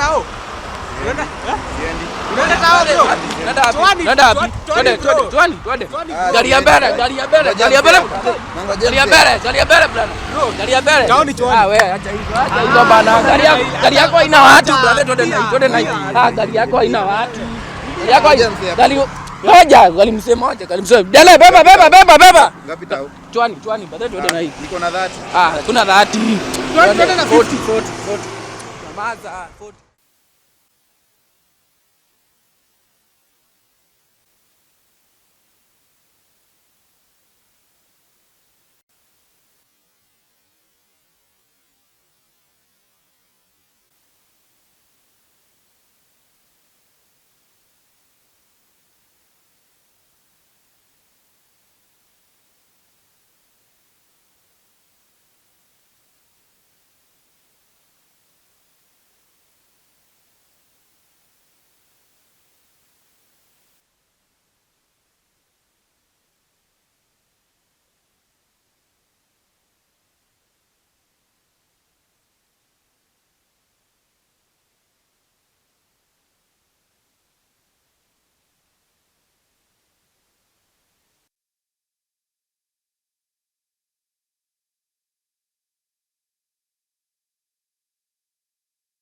Tao? Unaenda? Eh? Siendi. Unaenda tao, bro? Nenda wapi? Chwani, Nenda wapi? chwani, Twende, bro. twende, chwani, twende. Chwani, Ah, Gari ya mbele, gari ya mbele, Ngoja gari ya mbele. mzee. Nangoja Gari ya mzee. mbele, gari ya mbele bwana. Gari ya mbele. Tao ni chwani. Ah, wewe acha hizo, acha hizo bana. Gari yako haina watu brother, twende na hii, twende na hii. Ah, gari yako haina watu. Gari yako Ngoja mzee. gari moja, gari mzee moja, gari mzee. Dele, beba, beba, beba, beba. Ngapi tao? Chwani, chwani, brother, twende na hii. Niko na 30. Ah, kuna 30. Twende na 50. 40, 40. Nyamaza, 40.